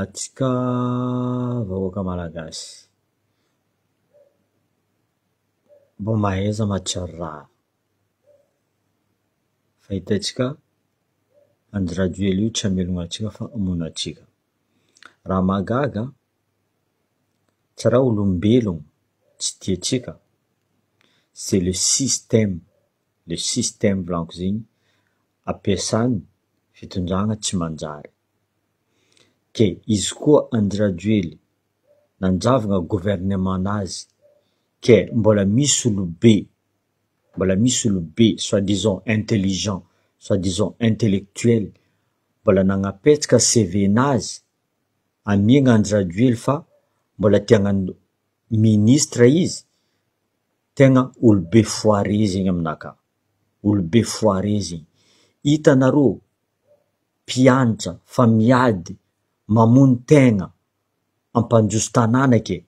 Antsika vahoaka malagasy, mbô mahaiza mahatsiaro raha, fa hitantsika Andry Rajoelina io tsy hamelogna antsika fa hamono antsika, raha mahagaga tsy raha olombelogno tsy tiantsika, c'est le système, le système volaniko zegny ampiasany fitondragna tsy manjary. Ke izy koa Andry Rajoely nanjavogna gouvernement nazy ke mbola misy olobe mbola misy olobe soit disant intelligent soit disant intellectuel mbola nagnapetsaka CV nazy amiagna Andry Rajoely fa mbola te hagnano ministre izy tegna olobe foire zegny aminakahy olobe foire zegny hitanareo mpianatra fa miady mamono tegna hampandroso tanàna ke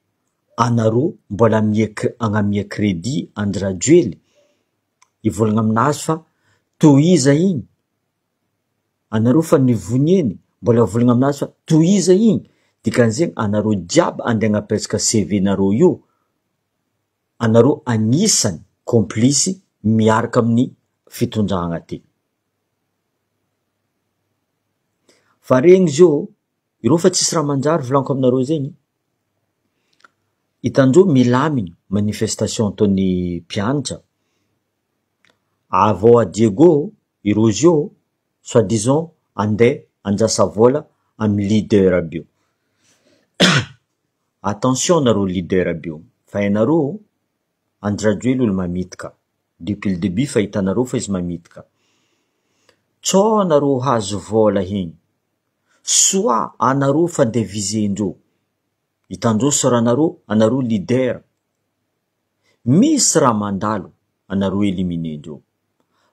anareo mbola amia agnamia crédit Andry Rajoely hivolagna aminazy fa tohiza igny anareo fa nivonieny mbola hivolagna aminazy fa tohiza igny dikan'izegny anareo jiaby andeha agnapetsaka CV nareo io anareo agnisany complice miaraka amin'ny fitondragna ty. Fa regny zio, ireo fa tsisy raha manjary volaniko aminareo zegny, hitandreo milamigny manifestation ataon'ny mpianatra, avy ao à Diego ireo zio soit disant andeha handrasa vola amy leader aby io, attention nareo leader aby io fa hainareo Andry Rajoely olo mamitaka. Depuis le début fa hitanareo fa izy mamitaka. Tsao anareo hazo vola igny, soit anareo fa deviser-ndreo, hitandreo soranareo, anareo leader, misy raha mandalo anareo eliminer-ndreo.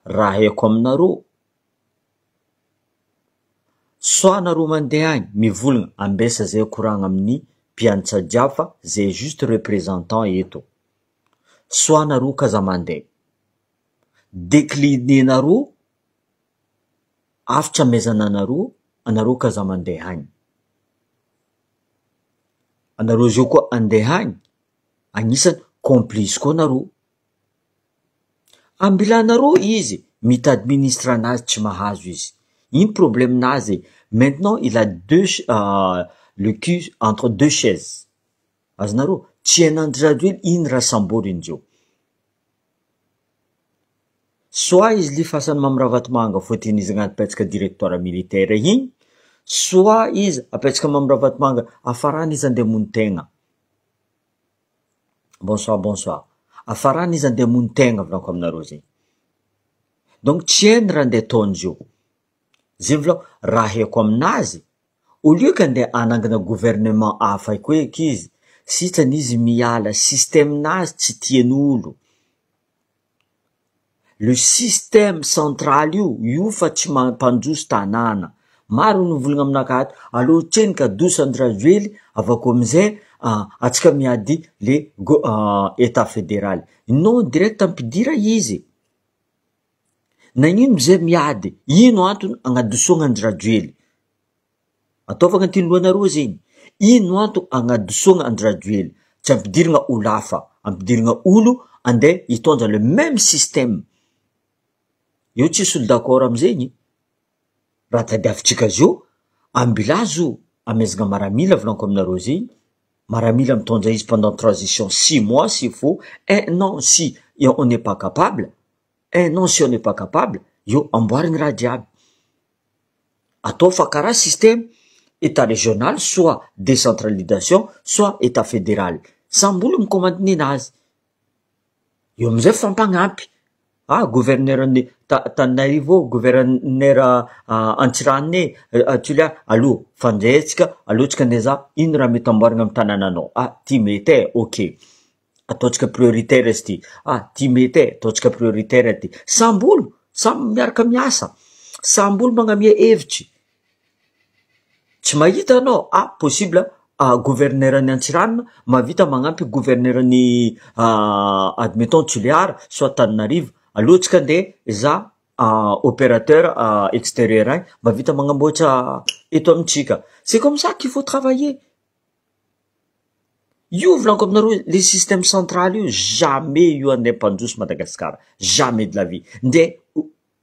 Raha haiko aminareo, soit anareo mandeha agny mivolagna ambesa zay koragna amin'ny mpianatra jiaby fa zay juste représentant eto. Soit nareo k'aza mandeha, decliner-nareo hafatra amezana anareo, anareo k'aza mandeha agny, anareo zao koa andeha agny, agnisan'ny complice koa nareo, ambilanareo izy mitady ministre anazy tsy mahazo izy, ino problème-nazy e, maintenant il a deux le cul entre deux chaises. Azonareo? Tsy hain'Andry Rajoely iny raha samboriny zao. Soit izy lifasan'i Mamy Ravatomanga fôtony izy agnapetsaka directoire militaire igny, soit izy apetsaka Mamy Ravatomanga hafarana izy andeha hamono tegna. Bonsoir bonsoir. Hafarana izy andeha hamono tegna volaniko aminareo zegny. Donc tsy hainy raha andeha ataony zio. Zay volaniko, raha haiko aminazy, Au lieu que andeha hanangana gouvernement hafa koa eky izy, sitrany izy miala système nazy tsy tian'olo, le système central io, io fa tsy mampandroso tanàna, maro ny mivolagna aminakahy ato, aleo tsenika adoso Andry Rajoely avakeo amizay atsika miady le go- etat federal, non direct ampidira izy, nagnino zay miady, ino antony agnadosoana Andry Rajoely? Ataovagna anty lohanareo zegny, ino antony agnadosoagna Andry Rajoely, tsy ampidirigna olo hafa, ampidirigna olo andeha hitondra le même système, eo tsisy olo d'accord amizegny, raha tadiavintsika zio, ambilazo amezagna maramila volaniko aminareo zegny, maramila mitondra izy pendant transition six mois s'il faut, un an si on n'est pas capable, un an si on n'est pas capable, eo amboarigny raha jiaby. Atao fa karaha système etat régional soit décentralisation soit etat fédéral samby olo mi-commande ninazy, eo amizay mifampagnampy, ah gouverneur ny Tananarivo ô, gouverneur Antsiranana e, Tuléar, allo fandray antsika, aleo antsika andeha hizaha ino raha mety amboarina amy tanànanao, ah ty mety e, ok. Ataontsika prioritaire izy ty, ah ty mety e, ataontsika prioritaire ty, samby olo, samy miaraka miasa, samby olo magnamia hevitry, tsy mahita anao, ah possible gouverneur ny Antsiranana mahavita magnampy gouverneur ny admettons Tuléar soit Tananarive, aleo antsika andeha hizaha opérateur extérieur agny mahavita magnamboatra eto amintsika. C'est comme ça qu'il faut travailler. Io volaniko aminareo le système central io jamais io andeha hampandroso Madagasikara, jamais de la vie. Nde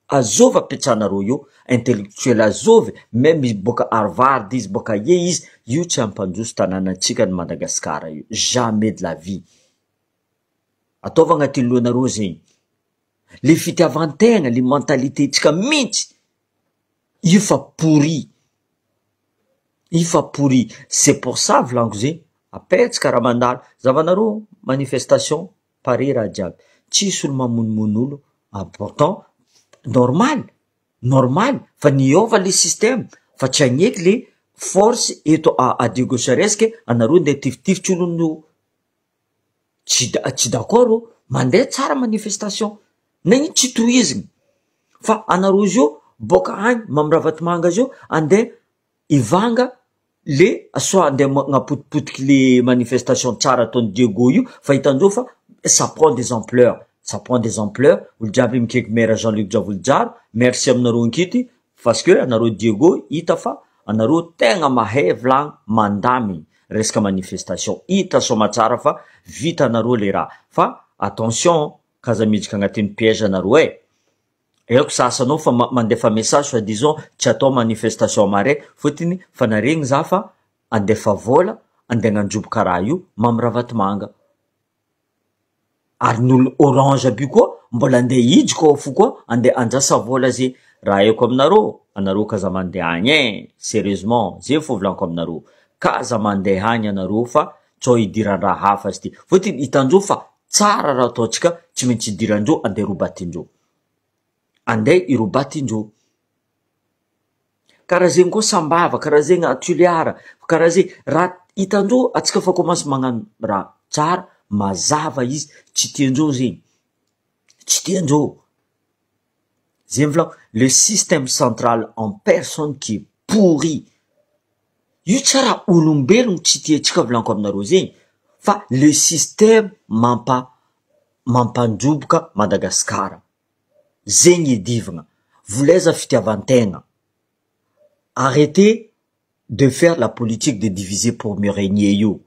azovy apetsahanareo io intellectuel azovy même izy boaka Harvard izy boaka aia izy io tsy hampandroso tanànantsika ny Madagasikara io, jamais de la vie. Ataovy agnatin'ny lohanareo zegny. Le fitiavan-tegna, le mentalité-tsika mihitsy io fa pourri, io fa pourri. C'est pour ça volaniko zegny apetsaka raha mandalo zavanareo manifestation pare raha jiaby tsisy olo mamonomono olo important normal normal fa niova le système fa tsy agneky le force eto a Diego Suarez ke anareo ndeha tifitifitry olo tsy d'accord ô mandeha tsara manifestation nagnino tsy tohiziny fa anareo zio boka agny Mamy Ravatomanga zio andeha ivanga le soit andeha magnapotipotiky le manifestation tsara ataony Diego io fa hitandreo fa ça prend des ampleurs, ça prend des ampleurs. Olo jiaby mikaiky maire Jean-Luc Djavojozara, merci aminareo ankity parce que anareo Diego hita fa anareo tegna mahay volagny mandaminy resaka manifestation hita somatsara fa vita anareo le raha fa attention kaza miditra agnatin'ny piège anareo e. Haiko sasanao fa mandefa message soi disant tsy atao manifestation mare fôtony fa naregny za fa andefa vola andeha agnandroboka raha io Mamy Ravatomanga ary n'olo orange aby io koa mbola andeha hiditra ao fo koa andeha andrasa vola ze raha haiko aminareo anareo kaza mandeha agny e, sérieusement zay fo volaniko aminareo kaza mandeha agny anareo fa tsao hidiran-draha hafa izy ty fôtony hitandreo fa tsara raha ataontsika tsy maintsy hidirandreo andeha robatindreo andeha irobatindreo karaha zegny koa Sambava karaha zegny Tuliara karaha zegny raha hitandreo atsika fa commence magnano raha tsara mazava izy tsy tiandreo zegny tsy tiandreo zegny volako le système central en personne qui est pourri io tsy raha olombelogno tsy tiantsika volaniko aminareo zegny fa le système mampandroboka Madagasikara zegny idivagna volaiza fitiavan-tegna. Arrêtez de faire la politique de diviser pour mieux régner io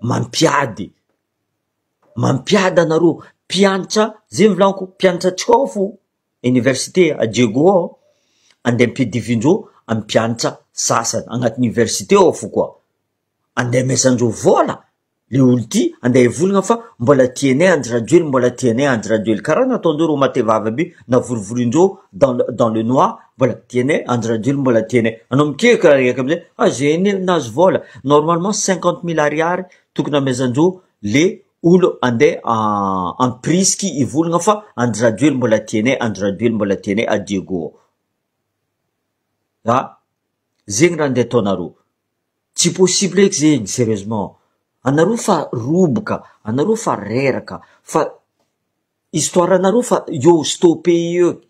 mampiady mampiady anareo mpianatra zegny volaniko mpianatra atsika ao fo université a Diego ao andeha ampiadivindreo amy mpianatra sasany agnatin'ny université ao fo koa andeha amesandreo vola le olo ty andeha hivolagna fa mbola tianay Andry Rajoely mbola tianay Andry Rajoely karaha nataondreo ro matevavy aby navorivoriandreo dans le noir mbola tianay Andry Rajoely mbola tianay anao mikeka raiky amizay ah zay nahazo vola normalement 50 000 ariary tokony amezandreo le olo andeha ampirisiky hivolagna fa Andry Rajoely mbola tianay Andry Rajoely mbola tianay a Diego a zegny raha andeha ataonareo tsy possible eky zegny sérieusement anareo fa roboka anareo fa reraka fa histoire anareo fa eo stoppé eo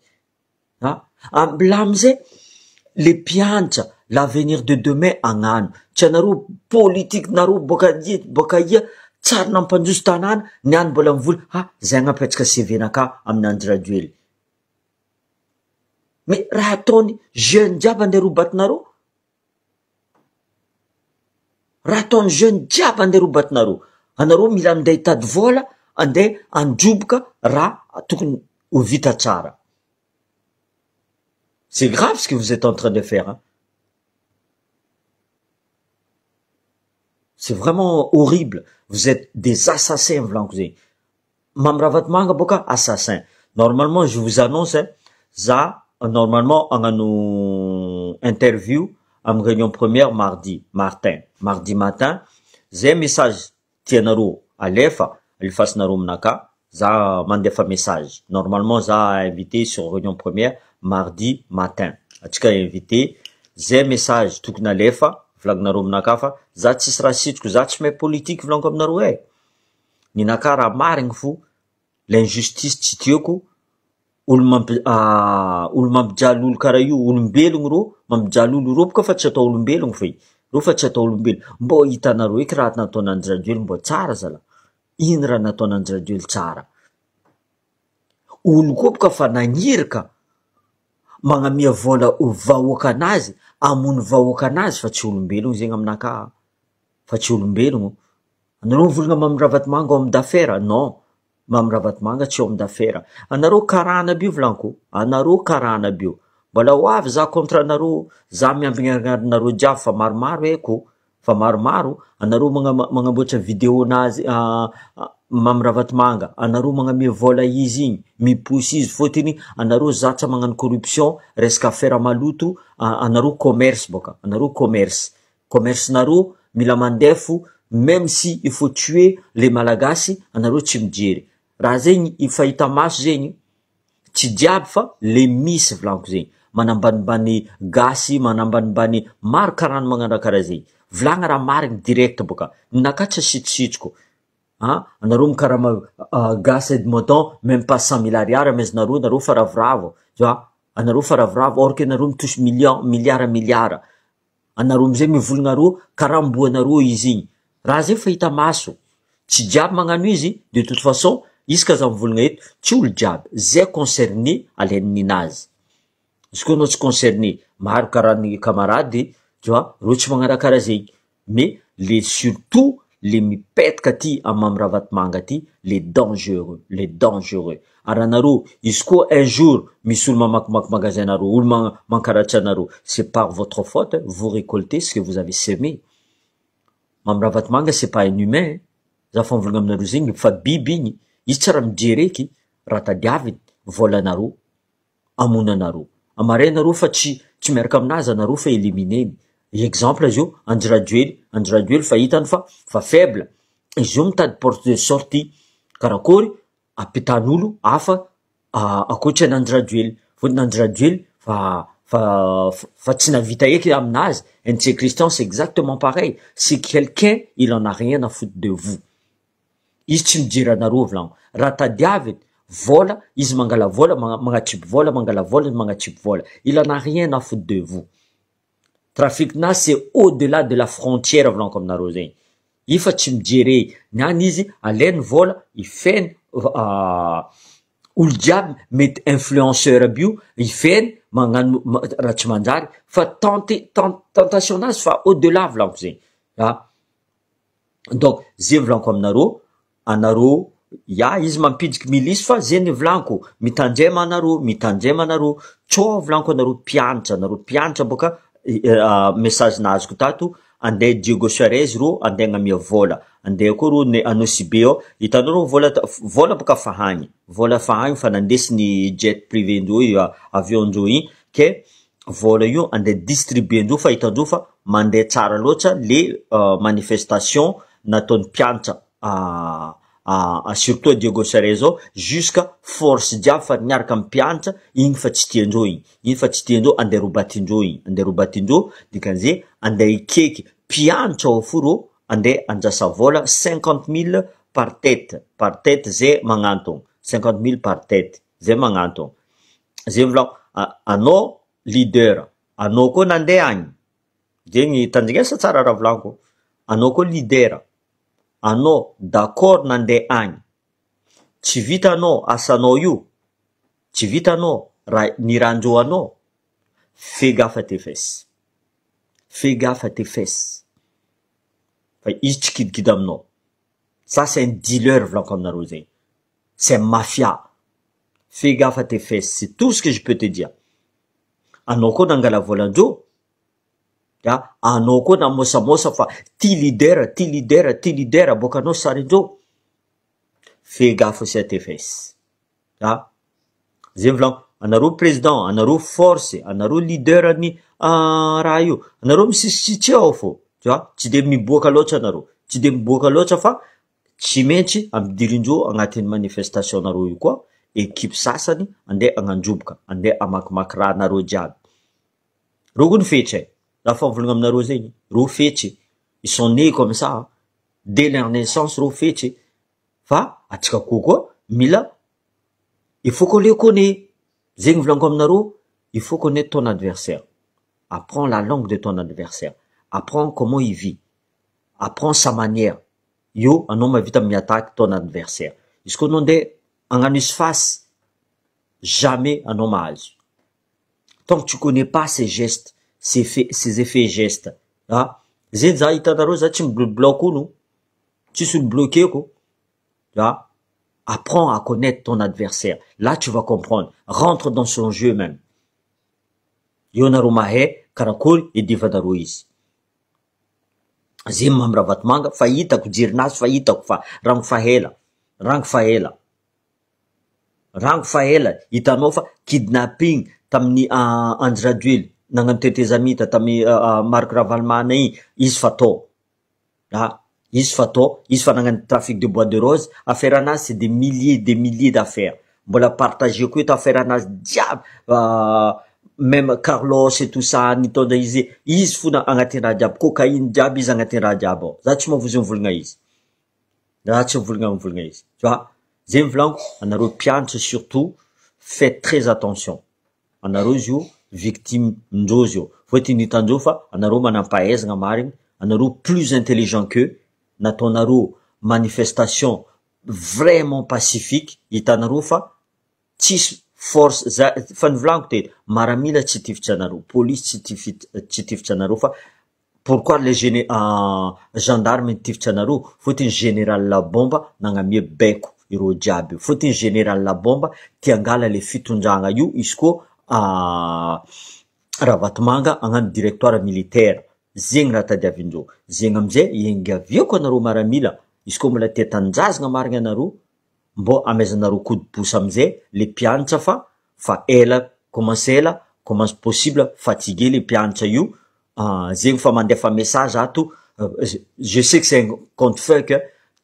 a ambila amizay le mpianatra l'avenir de demain agnano tsy anareo politique nareo boka ia boka ia tsary nampandroso tanàna niany mbola mivola ah zay agnapetraka CV-naka amin'ny Andry Rajoely mais raha ataony jeune jiaby andeha robatinareo raha ataony jeune jiaby andeha robatinareo anareo mila andeha hitady vola andeha androboka raha tokony ho vita tsara. C'est grave ce que vous êtes en train de faire, hein. C'est vraiment horrible, vous êtes des assassins volaniko zegny Mamy Ravatomanga boka assassin. Normalement je vous annonce hein, za normalement hagnano interview amy réunion première mardi martin mardi matin zay message tianareo alefa alefasinareo aminaka za mandefa message. Normalement za invité sur réunion première mardi matin atsika invité zay message tokony alefa volagninareo aminaka fa za tsisy raha sitriko za tsy mahay politique volaniko aminareo e ninaka raha marigny fo l'injustice tsy tiako olo mampi olo mampijaly olo karaha io olombelogno rô mampijaly olo rô boka fa tsy atao olombelogno fa i reo fa tsy atao olombelo mbô hitanareo eky raha nataon'Andry Rajoely mbô tsara zala ino raha nataon'Andry Rajoely tsara olo koa boka fa nagnirika magnamia vola vahoaka anazy. hamono vahoaka anazy fa tsy olombelogno zegny aminakahy fa tsy olombelogno. Anareo mivolagna Mamy Ravatomanga homme d'affaires, non Mamy Ravatomanga tsy homme d'affaires. Anareo karana aby io volaniko, anareo karana aby io. Mbola ho avy za contre anareo, za miambigna anareo jiaby fa maromaro haiko, fa maromaro anareo magnamboatra video nazy Mamy Ravatomanga, anareo magname vola izy igny, miposy izy fôtony anareo zatra magnano corruption, resaka affaire maloto, anareo commerce bôka, anareo commerce, commerce nareo mila mandefo même si il faut tuer les malagasy anareo tsy mijery, raha zegny fahita maso zegny, tsy jiaby fa le misy volaniko zegny, manambanimbany gasy, manambanimbany maro karana magnano raha karaha zegny, volagna raha marigny direct bôka, ninakahy tsy asitrisitriko, an anareo mikarama gasy admettons même pas 100 000 ariary amezanareo, nareo fa ravoravo, tu vois, anareo fa ravoravo or que nareo mitosy million, milliard milliard, anareo amizay mivolagna reo karaha amboanareo izy igny, raha zay fahita maso, tsy jiaby magnano izy de toute façon isaka za mivolagna eto tsy olo jiaby, zay concerné alainy ninazy, izy koa anao tsy concerné maro karaha ny camarady tu vois, reo tsy magnano raha karaha zegny, mais le surtout le mipetaka aty amy Mamy Ravatomanga ty le dangereux, le dangereux, ary anareo izy koa un jour misy olo mamakimaky magasin nareo, olo mankaratsy anareo, c'est par votre faute, vous récoltez ce que vous avez semé. Mamy Ravatomanga c'est pas un humain, za fa mivolagna aminareo zegny fa biby igny, izy tsy raha mijery eky raha tadiaviny volanareo, hamono anareo, amaray nareo fa tsy miaraka aminazy anareo fa élimineny. Exemple zio Andry Rajoely, Andry Rajoely fa hitany fa faible, izy io mitady porte de sortie karakory ampitan'olo hafa ankoatra ny Andry Rajoely, fôtony Andry Rajoely fa tsy navita eky aminazy. Ntsay Christian, c'est exactement pareil, c'est quelqu'un, il en a rien à foutre de vous, izy tsy mijery anareo volagno, raha tadiaviny vola izy mangala vola, magnatsipy vola, mangala vola izy magnatsipy vola, il en a rien à foutre de vous. Trafic nazy c'est au-delà de la frontière volaniko aminareo zegny, io fa tsy mijery niany izy alainy vola ifeny olo jiaby mety influenceur aby io ifeny magnano raha tsy manjary fa tente tentation nazy fa au-delà volaniko zegny a. Donc zay volaniko aminareo, anareo ya izy mampidiky milisy fa zay volaniko mitandrema anareo, mitandrema anareo tsô volaniko anareo mpianatra, anareo mpianatra boka message nahazoko tato andeha Diego Suarez rô andeha agnamia vola, andeha koa rô Nosy Be ao hitanareo vola vola boka fa agny, vola fa agny fa nandesiny jet privé ndreo io avion ndreo igny ke vola io andeha distribuer ndreo fa hitandreo fa mandeha tsara loatra le manifestation nataon'ny mpianatra surtout Diego Suarez ao jusqu'à force jiaby fa niaraka amy mpianatra igny fa tsy tiandreo igny, igny fa tsy tiandreo andeha robatindreo igny, andeha robatindreo dikan'izay andeha hikeky mpianatra ao fo rô andeha andrasa vola 50 000 par tête, par tête zay magnantogno 50 000 par tête zay magnantogno, zay volagno anao leader, anao koa nandeha agny zegny tandrignesa tsara raha volaniko, anao koa leader, anao d'accord nandeha agny, tsy vitanao asanao io, tsy vitanao raha nirandreo anao, fais gaffe à tes fesses, fais gaffe à tes fesses, fa izy tsy kidikidy aminao, ça c'est un dealer volaniko aminareo zegny, c'est un mafia, fais gaffe à tes fesses, c'est tout ce que je peux te dire. Anao koa nangala volandreo, a anao koa namosamosa fa ty leader, ty leader, ty leader aboakanao sarindreo, fais gaffe aussi à tes fesses, a zay volaniko anareo président, anareo force, anareo leader ny raha io, anareo misisitsitsy ao fô, tu vois, tsy de miboaka loatra anareo, tsy de miboaka loatra fa tsy maintsy ampidirindreo agnatin'ny manifestation nareo io koa équipe sasany andeha agnandroboka, andeha amakimaky raha nareo jiaby, reo koa ny fetry e, raha fa mivolagna aminareo zegny, reo fetry, ils sont nés comme ça, dès leur naissance reo fetry, fa atsika koa mila il faut qu'on les connaît, zegny volaniko aminareo, il faut connaître ton adversaire, apprends la langue de ton adversaire, apprends comment il vit, apprends sa manière, io anao mahavita miattaque ton adversaire, izy koa anao andeha hagnano izy face, jamais anao mahazo, tant que tu connais pas ses gestes, Ses faits, ses effets et gestes. Ah, zegny za hitanareo za tsy mi-bloc olo, tsisy olo bloqueko. Ah, apprends à connaître ton adversaire. Là tu vas comprendre. Rentre dans son jeu même. Eo nareo mahay karakory idivanareo izy. Zegny Mamy Ravatomanga fa hitako jerinazy fa hitako fa rango fa ela, rango fa ela. Rango fa ela hitanao fa kidnapping tamin'ny Andry Rajoely nagnano tetezamita tamin'ny Marc Ravalomanana igny izy fa tao. Ah, izy fa tao, izy fa nagnano trafic de bois de rose, affaire anazy c'est des milliers des milliers d'affaires. Mbola partagé koa eto affaire anazy jiaby, même Carlos et tout ça nitondra izy, izy fona agnatin'ny raha jiaby, cocaïne jiaby izy agnatin'ny raha jiaby ao. Za tsy mahavozy mivolagna izy. Za tsy mivolagna mivolagna izy. Tu vois? Zay mivolaniko, anareo mpianatra surtout, faites très attention. Anareo izy io victime ndreo izy io. Fôtony hitandreo fa anareo manam-pahaizana marigny, anareo plus intelligent que nataonareo manifestation vraiment pacifique, hitanareo fa tsisy force za fa nivolaniko teto, maramila tsy tifitra anareo, polisy tsy tifit tsy tifitra anareo fa pourquoi les géné gendarme nitifitra anareo? Fôtony général Labomba nagnamia baiko ireo jiaby io. Fôtony général Labomba tia angala le fitondragna io izy koa Ravatomanga hagnano directoire militaire. Zegny raha tadiavindreo. Zegny amizay iangaviako anareo maramila izy koa mbola tia tanindrazana marigny anareo mbô amaizanareo coup de pouce amizay le mpianatra fa fa ela commence ela commence possible fatigué le mpianatra io zegny fa mandefa message ato je sais que c'est un compte fake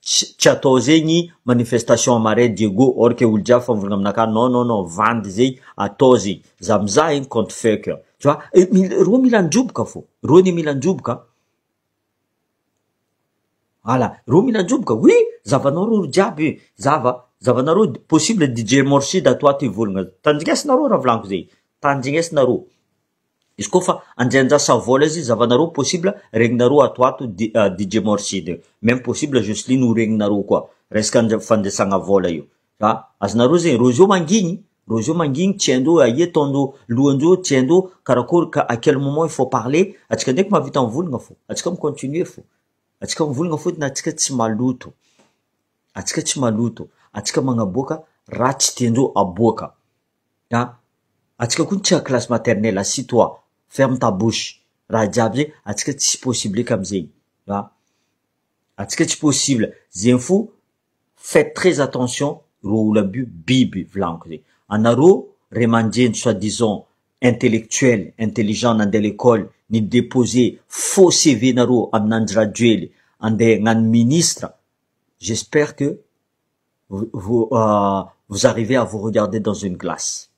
tsy atao zegny manifestation amaray Diego or que olo jiaby fa mivolagna aminakahy non non non vandy zegny atao zegny za mizaha igny compte fake tu vois reo mila androboka fô reo ny mila androboka voilà reo mila androboka oui zavanao ro jiaby zava zavanareo possible DJ Morshid ato ato hivolagna tandrignesinareo raha volaniko zegny tandrignesinareo izy koa fa andraindrasa vola izy zavanareo possible regninareo ato ato DJ Morshid même possible Jocelyne ho regninareo koa resaka fandraisagna vola io a azonareo zegny reo zio mangigny reo zio mangigny tsy haindreo aia ataondreo lohandreo tsy haindreo karakory ka à quel moment il faut parler atsika ndraiky mahavita mivolagna fô atsika micontinuer fô atsika mivolagna fôtony atsika tsy maloto atsika tsy maloto atsika magnaboaka raha tsy tiandreo aboaka a atsika koa tsy classe maternelle assis-toi ferme ta bouche raha jiaby zegny atsika tsy possible eky amizegny a atsika tsy possible zegny fo faites très attention ro olo aby io biby volaniko zegny anareo ray aman-dreny soi-disant intellectuel intelligent nandeha l'école ny déposer faux CV nareo amin'Andry Rajoely andeha hagnano ministre j'espère que vous, vous, vous arrivez à vous regarder dans une glace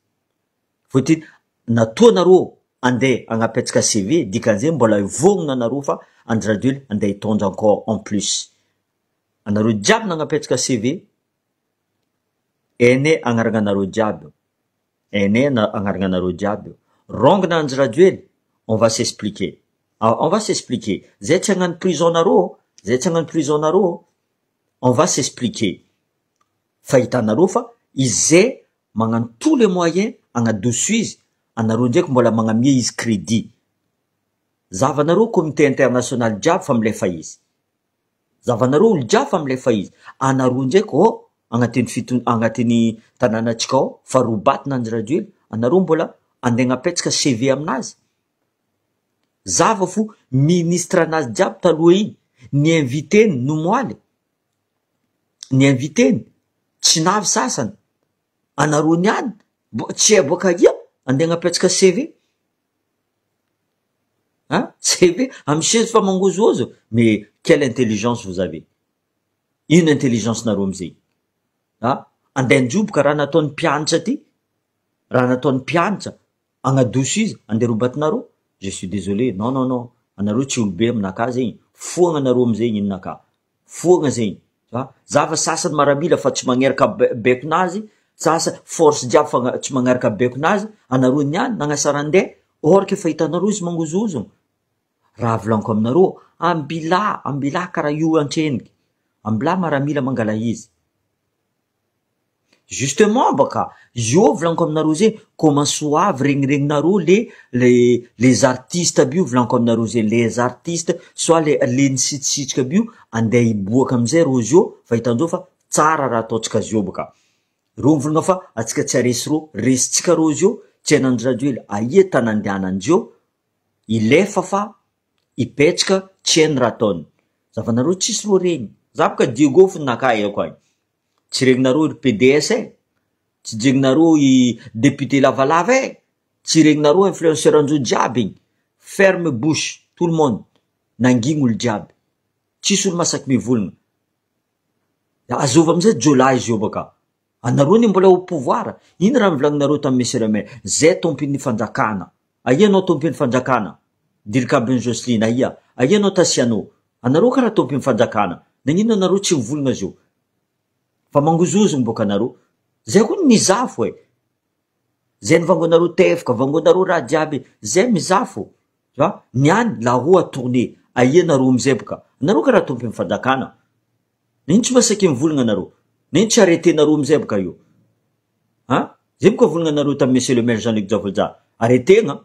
fôtony nataonareo andeha agnapetsaka CV dikan'izay mbola vognona anareo fa Andry Rajoely andeha hitondra encore en plus anareo jiaby nagnapetsaka CV ene agnarana anareo jiaby ene agnarana anareo jiaby rongona Andry Rajoely on va s'expliquer on va s'expliquer zay tsy hagnano prison nareo zay tsy hagnano prison nareo on va s'expliquer fa hitanareo fa izay magnano tous les moyens agnadoso izy anareo ndraiky mbola magnamia izy crédit zavanareo comité international jiaby fa milefa izy zavanareo olo jiaby fa milefa izy anareo ndraiky oh agnatin'ny fito agnatin'ny tanànatsika ao fa robatina Andry Rajoely anareo mbola andeha agnapetsaka CV aminazy zava fo ministre anazy jiaby taloha igny ny inviteny nomoaly ny inviteny tsy navy sasany anareo niany bo tsy hay boaka ia andeha agnapetsaka CV hein CV amy seza fa mangozohozo mais quelle intelligence vous avez ino intelligence nareo amizay ah andeha androboka raha nataon'ny mpianatra ty raha nataon'ny mpianatra agnadoso izy andeha robatinareo je suis désolé non non non anareo tsy olobe aminakahy zegny foagna anareo amizay ninakahy foagna zegny a zava sasany maramila fa tsy magnaraka baikonazy sasa force jiaby fa tsy magnaraka baikonazy anareo niany nagnasarandeha or que fa hitanareo izy mangozohozona raha volaniko aminareo ambila ambila karaha io antreniky ambila maramila mangala izy. Justement baka io volaniko aminareo zay commence ho avy regniregninareo le le les artistes aby io volaniko aminareo zay les artistes soit le le nisitrisitrika aby io andeha hiboaka amizay rô zio fa hitandreo fa tsara raha ataontsika zio baka reo mivolagna fa atsika tsy haresy rô resintsika rô zio tsy hain'Andry Rajoely aia tany andehananjeo hilefa fa hipetraka tsy hainy raha ataony zavanareo tsisy rô regny za boka Diego fo naka haiko agny Tsy regninareo ry PDS e! Tsy jeginareo i député lavalava e! Tsy regninareo influenceur ndreo jiaby igny! Ferme bouche tout le monde! Nangigny olo jiaby! Tsisy olo masaky mivolagna! Azovy amizay jiolahy izy io baka! Anareo anie mbola au pouvoir! Ino raha novolagninareo tamin'i Monsieur le maire? Zay tompin'ny fanjakana! Aia anao tompin'ny fanjakana? Dircab Jocelyne aia? Aia anao Tassiano? Anareo karaha tompin'ny fanjakana! Nagnino anareo tsy mivolagna zio? Fa mangozozogno boka anareo. Zay koa ny mizaha fo e. Zay ny vangonareo tefoka, vangonareo raha jiaby, zay mizaha fo. Fa ny any la roue a tourner, aia nareo amizay boka. Nareo karaha tompony fanjakana. Nagnino tsy masaky mivolagna anareo? Nagnino tsy arreter-nareo amizay boka io? An? Zay boka volagnanareo tamin'i Monsieur le maire Jean Luc Djavolja. Arreter-gna.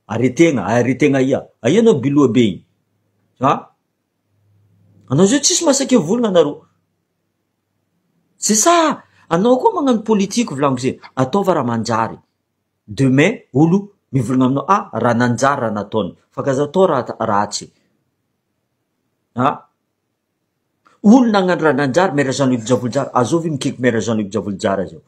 Arreter-gna, arreter-gna aia? Aia anao biloha be igny? An? Anao zao tsisy masaky volagna anareo. C'est ça! Anao koa magnano politique volaniko zay, ataova raha manjary. Demain olo mivolagna aminao ah raha nanjary raha nataony, fa k'aza atao raha ratsy. Ah! Olo nagnano raha nanjary Maire Jean Luc Djavojozara, azovy mikaiky Maire Jean Luc Djavojozara zao.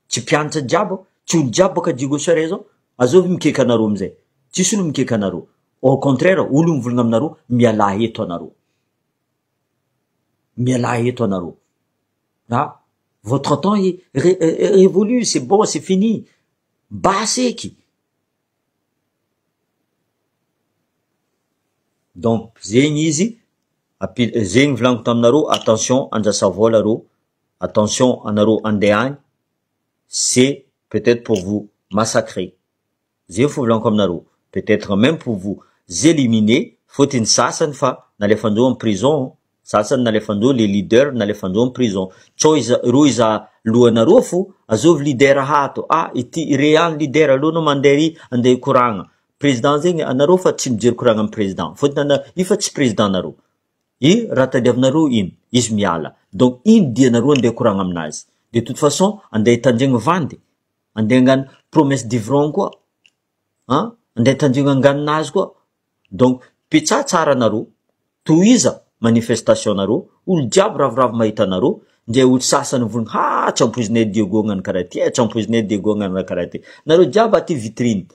Tsy mpianatra jiaby, tsy olo jiaby baka Diego Suarez zao, azovy mikaiky anareo amizay. Tsisy olo mikaiky anareo. Au contraire olo mivolagna aminareo mialà eto anareo, mialà eto anareo, ah votre temps est révolu, c'est bon, c'est fini, basy eky. Donc zegny izy, api- zegny volaniko taminareo attention andrasa vola reo, attention anareo andeha agny, c'est peut-être pour vous massacrer. Zay fo volaniko aminareo, peut etre même pour vous éliminer, fôtony sasany fa nalefandreo en prison, sasany nalefandreo les leaders nalefandreo en prison, tsao iza reo iza lohanareo fo azovy leader hato, ah ity re any leader aleo anao mandeha ary andeha hikoragna, président zegny anareo fa tsy mijery koragna amy président, fôtony ana io fa tsy président nareo, i raha tadiavinareo ino, izy miala, donc ino dianareo andeha hikoragna aminazy, de toute façon andeha hitandregny vandy. Andeha angano promesse d'ivron koa an, andeha tandrimo anganon'azy koa, donc petsaha tsara anareo, tohiza manifestation nareo, olo jiaby ravoravo mahita anareo, ndre olo sasany mivolagna ha tsy ampoizinay Diego hagnano karaha ty eh, tsy ampoizinay Diego hagnano raha karaha ty, nareo jiaby aty vitrine,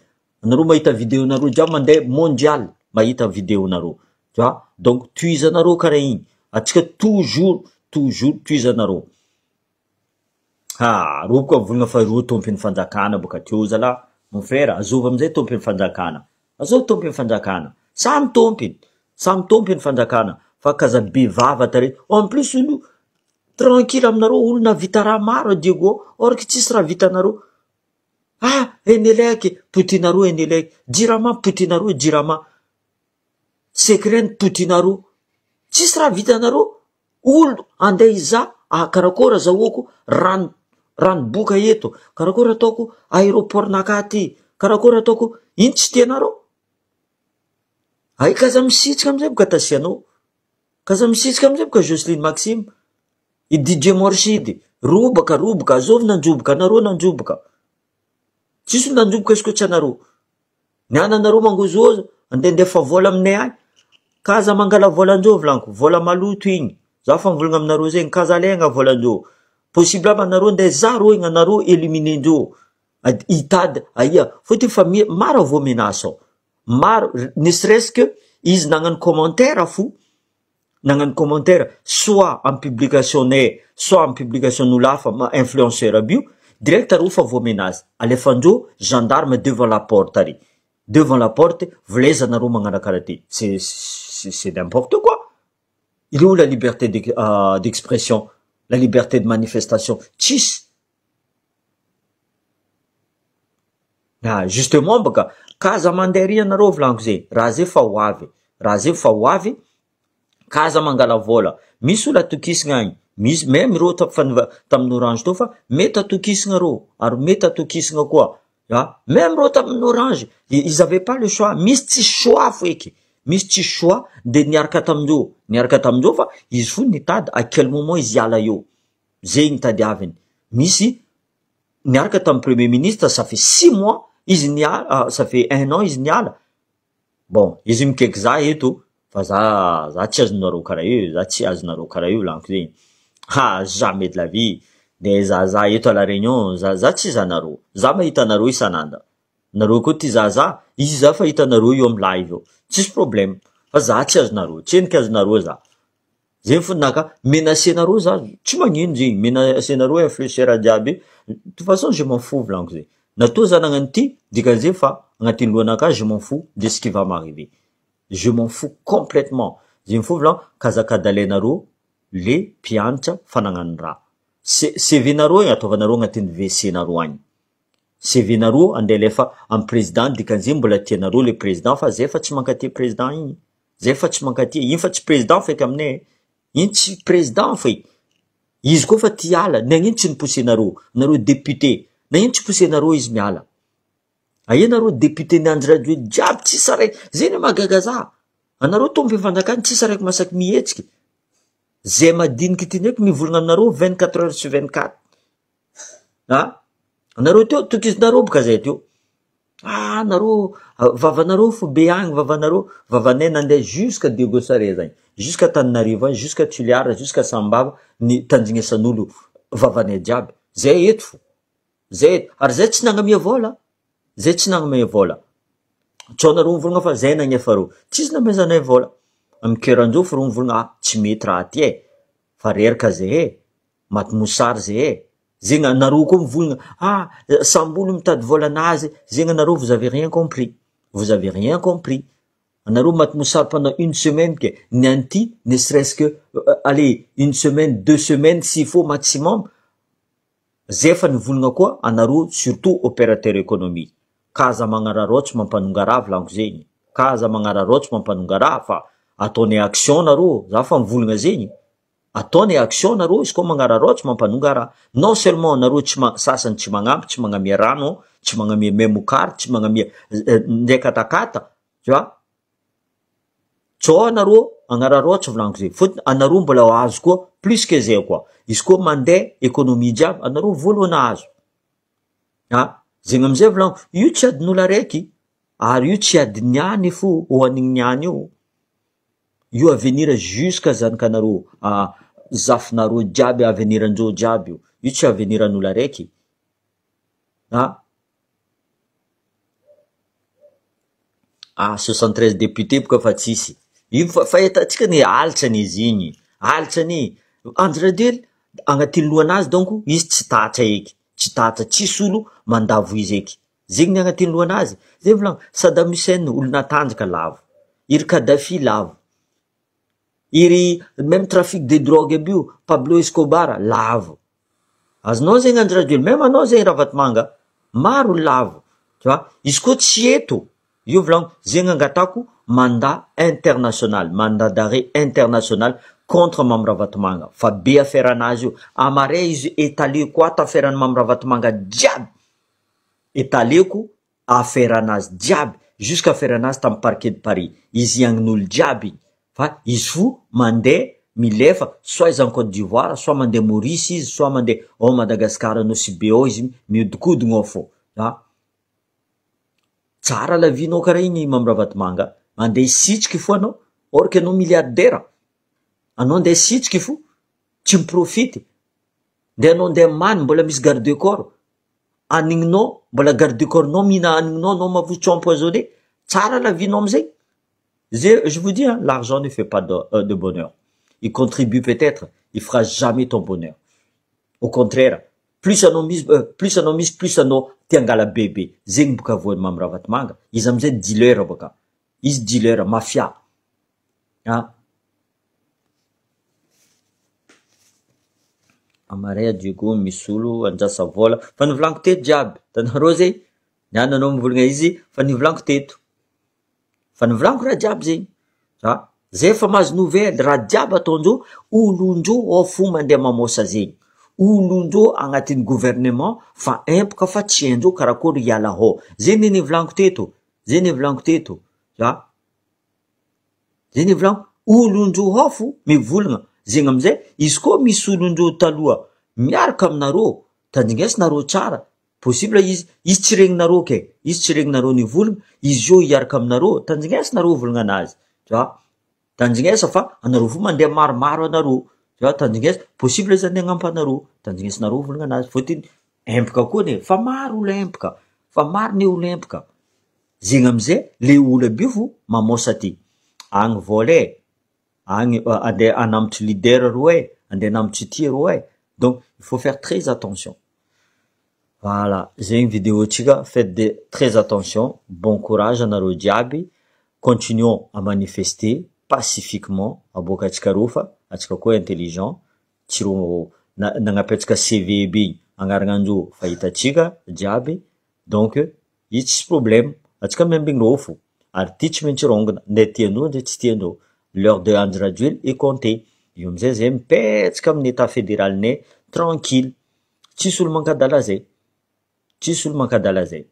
anareo mahita video nareo jiaby mandeha mondial mahita video nareo, tu vois, donc tohizanareo karaha igny, atsika toujours toujours tohizanareo. Haa roboka mivolagna fa roa tompiny fanjakana boka teo zalah mon frère azovy amizay tompiny fanjakana azovy tompiny fanjakana samy tompiny samy tompiny fanjakana fa k'aza be vava tare en plus olo tranquille aminareo olo nahavita raha maro a Diego or que tsisy raha vitanareo ah Enelec potinareo Enelec jirama potinareo jirama secret ny potinareo tsisy raha vitanareo Olo andeha hizaha ah karakôry azahoako rano rano boka eto, karakôry ataoko aéroport naka aty, karakôry ataoko ino tsy tianareo? Ay k'aza misitrika amizay boka tasianao, k'aza misitrika amizay boka Jocelyne Maxime, i DJ Morchidy, robaka roboka azovy nandroboka anareo nandroboka, tsisy olo nandroboka izy koa tsy anareo. Ny an anareo mangozohozo andehandefa vola aminay any ka aza mangala volan-dreo volaniko, vola maloto igny, za fa mivolagna aminareo zegny ka aza alaigna volan-dreo, possible aby anareo ndeha hizaha reo igny anareo eliminer-ndreo, hitady aia, fôtony fa maro avao menace ao, maro ne serait ce que izy nagnano commentaire fo, nagnano commentaire soit amy publication nay soit amy publication n'olo hafa ma influenceur aby io direct reo fa voa menace alefandreo gendarme devant la porte ary devant la porte volaiza nareo magnano karaha ty c'est c'est n'importe quoi il est où la liberté d'expression la liberté de manifestation tsisy Ah justement baka ka aza mandeha ary anareo volaniko zay raha zay fa ho avy raha zay fa ho avy ka aza mangala vola misy olo atokisagna agny. Misy même reo tamin'ny orange teo fa mety atokisagna reo ary mety atokisagna koa a, même reo tamin'ny orange ils avaient pas le choix, misy tsisy choix feky, misy tsisy choix de niaraka tamindreo, niaraka tamindreo fa izy fo nitady à quel moment izy hiala eo, zegny tadiaviny, misy niaraka tamin'ny premier ministre ça fait 6 mois izy niala, ça fait un an izy niala. Bon, izy mikaiky za eto fa za tsy azonareo karaha io, za tsy azonareo karaha io laniko zegny, ha jamais de la vie, de za eto à la réunion, za tsy zanareo, za mahita anareo isan'andro, nareo koa tia za, izy za fa hitanareo io amy live io, tsisy problème, fa za tsy azonareo, tsy endriky azonareo za, zegny fo ninaka menacenareo za, tsy magnino zegny, menacenareo influenceur jiaby, de toute façon je m'en fous volaniko zegny, natoa za nagnano ty dikan'izay fa agnatin'ny lohanakahy je m'en fous de ce qui va m'arriver, je m'en fous complètement, zegny fo volaniko kazakadalenareo le mpianatra fa nagnano raha, CV nareo igny ataovanareo agnatin'ny WC nareo agny, CV nareo andeha alefa amy président, dikan'izay mbola tianareo le président fa zay fa tsy mankatia président igny, zay fa tsy mankatia, igny fa tsy président feky aminay, igny tsy président feky, izy koa fa tia hiala, nagnino tsy niposenareo, nareo député, nagnino tsy posenareo izy miala, aia nareo député ny Andry Rajoely jiaby tsisy araiky, zay ny mahagaga za, anareo tompo fanjakana tsisy araiky masaky mihetsiky, zay madiniky ty ndraiky mivolagna aminareo 24 heures sur 24, a anareo teo tokizinareo boka zay teo, ah nareo vavanareo fo be agny vavanareo, vavanay nandeha jusqu'à Diego Suarez agny, jusqu'à Tananarivo agny, jusqu'à Tuléar, jusqu'à Sambava, ny tandrignesan'olo vavanay jiaby, zay eto fo, zay eto, ary zay tsy nagnamia vola, zay tsy nagnamia vola, tsao nareo mivolagna fa zay nagnefa reo, tsisy namezanay vola, amy keranjeo fo reo mivolagna ah tsy mety raha ty e, fa reraka zay e, maty mosary zay e, zegny anareo koa mivolagna ah samby olo mitady volanazy, zegny anareo vous avez rien compris, vous avez rien compris, anareo maty mosary pendant une semaine ke ny an'ity ne serait-ce que allez une semaine, 2 semaines s'il faut maximum, zay fa nivolagna koa anareo surtout opérateur économique, ka aza magnararaotsy mampanonga raha volaniko zegny, ka aza magnararaotsy mampanonga raha fa ataonay action nareo, za fa mivolagna zegny, ataonay action nareo izy koa magnararaotsy mampanonga raha, non seulement nareo tsy sasany tsy magnampy, tsy magnamia rano, tsy magnamia may mokary, tsy magnamia ndray katakata, tu vois, tsao anareo agnararaotsy volaniko zegny, fôtony anareo mbola ho azo koa plus que zay koa, izy koa mandeha économie jiaby anareo voalohany azo, ah zegny amizay volaniko, io tsy adin'olo araiky, ary io tsy adiniany fo hoanigny niany io, io avenir jusqu'à zanakanareo, zafinareo jiaby avenir andreo jiaby io, io tsy avenir an'olo araiky, ah ah 73 député boka fa tsisy, io fa hitantsika ny alitsany izy igny, alitsany, Andry Rajoely agnatin'ny lohanazy donc izy tsy tatra eky, tsy tatra, tsisy olo mandavo izy eky, zegny ny agnatin'ny lohanazy, zay volagno Saddam Hussein olo natanjaka lavo, iry Kadhafi lavo, iry même trafic de drogue aby io Pablo Escobar lavo, azonao zegny Andry Rajoely, même anao zegny Ravatomanga, maro lavo, tu vois, izy koa tsy eto, io volagno zegny angatako mandat international, mandat d'arrêt international contre Mamy Ravatomanga, fa be affaire anazy io, amare izy étaleko ato affaire any Mamy Ravatomanga jiaby, étaleko affaire anazy jiaby, jusqu'à affaire anazy tamy parquet de Paris, izy iagnin'olo jiaby igny, fa izy fo mandeha milefa soit izy en Côte d'Ivoire, soit mandeha Maurice izy, soit mandeha ao Madagascar Nosy Be ao izy miodikodina ao fô, ah tsara la vie nao karaha igny Mamy Ravatomanga, mandeha hisitriky fo anao, or que anao milliardaire, anao andeha hisitriky fo, tsy miprofity, nde anao andeha many mbola misy garde du corps, anigninao mbola garde du corps nao mihina anigninao anao mavozo empoisonné, tsara la vie nao amizay, zay je vous dis hein, l'argent ne fait pas de bonheur, il contribue peut-être, il fera jamais ton bonheur, au contraire, plus anao misy plus anao misy plus anao tia angala bebe, zegny boka voan'ny Mamy Ravatomanga, izy amizay dealer baka, izy dealer mafia, ah amare Diego misy olo andrasa vola, fa nivolaniko teto jiaby, hitanareo zay, niany anao mivolagna izy fa nivolaniko teto, fa nivolaniko raha jiaby zegny, ah. Zay efa mahazo nouvelle raha jiaby ataondreo olondreo ao fo mandeha mamosa zegny olondreo agnatin'ny gouvernement fa empaka fa tsy haindreo karakory hiala ao zay ne nivolaniko teto zay nivolaniko teto a zay nivolaniko olondreo ao fo mivolagna zegny amizay izy koa misy olondreo taloha miaraka aminareo tandrignesinareo tsara possible izy izy tsy regninareo ke izy tsy regninareo nivolagna izy io hiaraka aminareo tandrignesinareo volagna anazy a tandrignesa fa anareo fo mandeha maromaro anareo a tandrignesa possible izy andeha hagnampy anareo tandrignesinareo volagna anazy fôtony empaka koa ne fa maro olo empaka fa maro ne olo empaka zegny amizay le olo aby io fo mamosa aty agny vola e agny andeha hanambotra leader ro e andeha hanambotra ty ro e donc il faut faire très attention. Voilà zegny vidéo tsika, faites de très attention, bon courage anareo jiaby, continuons à manifester pacifiquement aboaka atsika reo fa atsika koa intelligent tsy ro nagnapetraka CV be igny agnaranandreo fa hitatsika jiaby donc izy tsisy problème atsika miambigny reo fo ary ty tsy maintsy rongona ndre tiandreo ndre tsy tiandreo. L'heure de Andry Rajoely est comptée io amizay zay mipetsaka amin'ny état fédéralinay tranquille tsisy olo mankadala zay tsisy olo mankadala zay.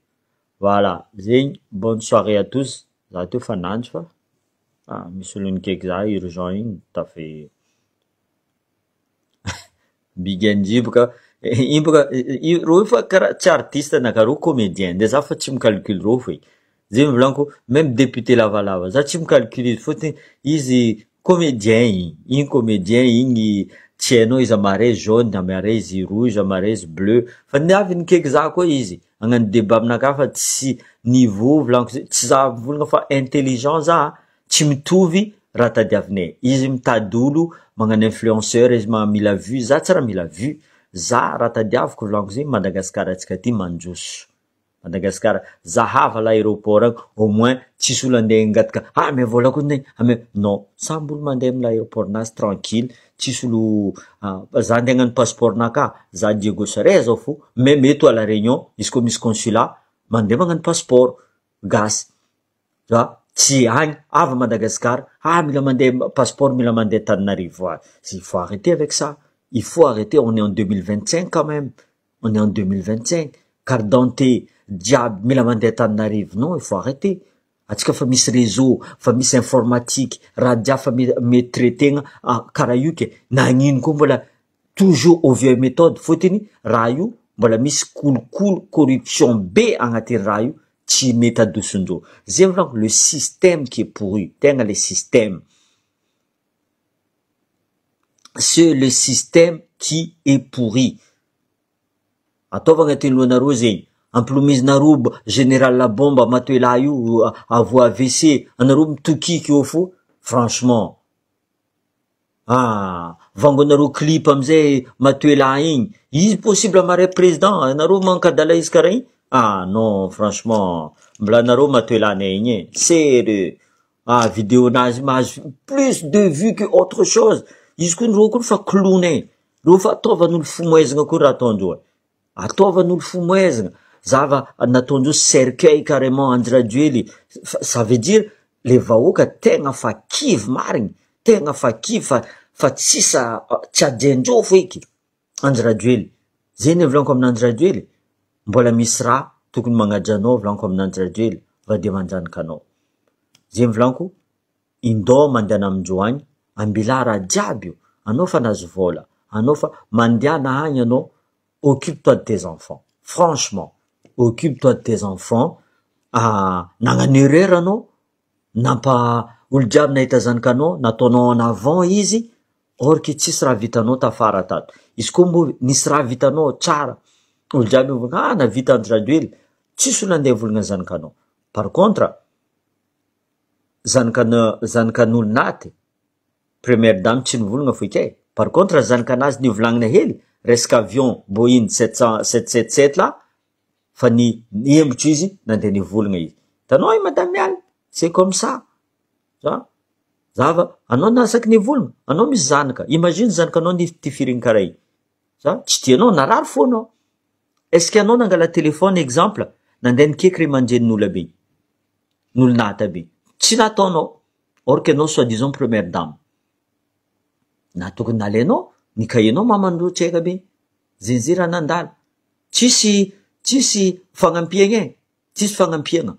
Voilà zegny, bonne soirée à tous za teo fa nandry fa ah misy olo nikaiky za urgent igny tafy Big boka iny boka reo fa karaha tsy artiste na karaha comédien de za fa tsy micalcule reo foe zay volaniko même député lavalava za tsy micalcule izy fôtony izy comédien igny igny comédien igny tsy hainao izy amare jaune amare izy rouge amare izy bleu fa niavy nikaiky za koa izy hagnano débat aminakahy fa tsy niveau volaniko zay tsy za mivolagna fa intelligent za tsy mitovy raha tadiavinay izy mitady olo magnano influenceur izy mila vue za tsy raha mila vue za raha tadiaviko volaniko zay Madagasikara atsika ty mandroso Madagasikara zahava l'aéroport agny au moins tsisy olo andeha angataka ah ame vola koa ne ame non samby olo mandeha amy l'aéroport nazy tranquille tsisy olo za andeha hagnano passeport naka za Diego Suarez zao fo mais mety à la Réunion izy koa misy consulat mandeha magnano passeport gasy a tsy agny avy Madagasikara ah mila mandeha passeport mila mandeha Antananarivo ah il faut arrêter avec ça il faut arrêter on est en 2025 quand même on est en 2025 carte d'identité jiaby mila mandeha Antananarivo non il faut arrêter atsika fa misy réseau fa misy informatique raha jiaby fa mety traitegna karaha io ke nagnino koa mbola toujours au vieille méthode fôtony raha io mbola misy kolokolo corruption be agnatin'ny raha io tsy mety adosondreo zay volaniko le système qui est pourri tegna le système c'est le système qui est pourri ataova agnatin'ny lohanareo zegny ampilomizanareo général Labomba matoela io avo AVC anareo mitokiky eo fo franchement ah vangonareo clip amizay matoela igny izy possible mare président anareo mankadala izy karaha igny ah non franchement mbola anareo matoelanay igny e sérieux ah vidéo nazy mahazo plus de vues que autre chose izy koa reo koa fa clown e reo fa ataovan'olo fomoezana koa raha ataondreo e ataovan'olo fomoezana zava nataondreo cercueil carrément Andry Rajoely ça veut dire le vahoaka tegna fa kivy marigny tegna fa kivy fa fa tsisa tsy ajaindreo feky Andry Rajoely zay ny volaniko amin'Andry Rajoely mbola misy raha tokony magnaja anao volaniko amin'Andry Rajoely va de manjanaka anao zay volaniko indao mandehana amindreo agny ambila raha jiaby io anao fa nahazo vola anao fa mandehana agny anao occupe-toi de tes enfants franchement occupe-toi de tes enfants ah nagnano erreur anao nampa olo jiaby nahita zanakanao nataonao en avant izy or que tsisy raha vitanao tafara tato izy koa moa nisy raha vitanao tsara olo jiaby mivolagna ah navita Andry Rajoely tsisy olo andeha volagna zanakanao par contre zanakana zanakan'olo naty première dame tsy nivolagna foiky e par contre zanakanazy nivolagnina hely resaka avion Boeing 700 777 là fa ny niembotro izy nandeha nivolagna izy hitanao i madame Mialy c'est comme ça a zava anao nasaky nivolagna anao misy zanaka imagine zanakanao nitifiriny karaha igny za tsy tianao narary fonao est ce que anao nangala téléphone exemple nandeha nikeky ray aman-drenin'olo aby igny n'olo naty aby igny tsy nataonao. Or que anao soit disant première dame. Na tokony nalainao ny cahier-nao mamandreo tsy haiko aby zegny zay raha nandalo. Tsisy tsisy fagnampiagna e, tsisy fagnampiagna.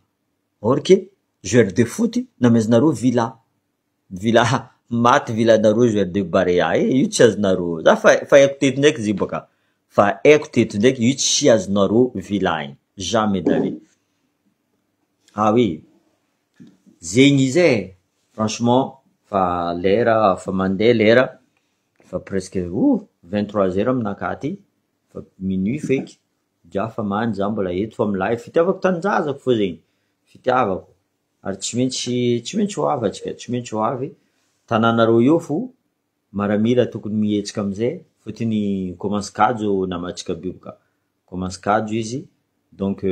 Or que joueur de foot namezanareo villa, villa maty villanareo joueur de Barea e, io tsy azonareo. Za fa fa haiko teto ndraiky izy io baka, fa haiko teto ndraiky io tsy azonareo villa igny, jamais de la vie. Ah oui, zegny izy e, franchement fa lera fa mandeha lera, fa presque oh 23 heures aminakahy aty, fa minuit feky, dia fa mandry za mbola eto fa milay fitiavako tanindrazako fo zegny, fitiavako ary tsy maintsy tsy maintsy ho avy atsika, tsy maintsy ho avy tanànareo io fo maramila tokony mihetsika amizay fôtony commence kajo namantsika aby io ka commence kajo izy, donc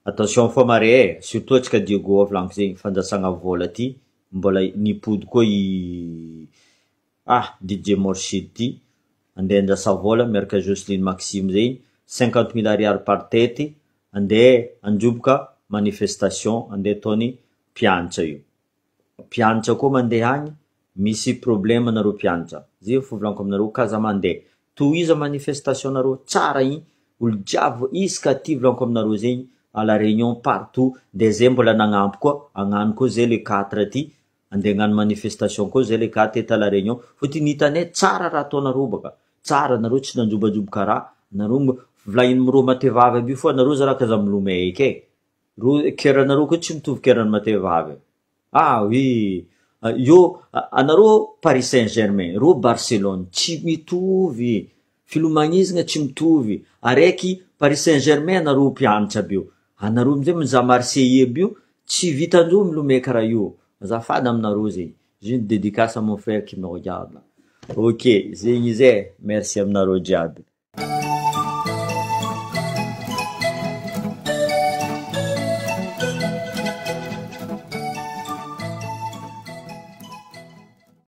attention fô mare e, surtout atsika Diego volaniko zegny fandrasana vola ty mbola nipody koa i ah DJ Morshid ty andeha andrasa vola miaraka Jocelyne Maxime zegny 50 000 ariary par tête, andeha androboka manifestation andeha ataony mpianatra io. Mpianatra koa mandeha agny misy problème anareo mpianatra, zay fo volaniko aminareo kaza mandeha tohiza manifestation nareo tsara igny, olo jiaby isaka aty volaniko aminareo zegny à la Réunion partout, de zay mbola nagnampy koa agnano koa zay le 4 aty andeha hagnano manifestation koa zay le 4 eto à la Réunion, fôtony hitanay tsara raha ataonareo baka, tsara nareo tsy nandrobandroboka raha, nareo volagniny amireo matevavy aby io fô nareo zaraha kaza milomay eky e, ro keranareo koa tsy mitovy keran'ny matevavy. Ah oui, io anareo Paris Saint Germain, ro Barcelone tsy mitovy, filomagnizana tsy mitovy, araiky Paris Saint Germain anareo mpianatra aby io, anareo amizay mizaha Marseillais aby io tsy vitandreo milomay karaha io, azafady aminareo zegny, j'ai une dédicace à mon frère qui me regarde là. Ok, zegny izy e, merci aminareo jiaby.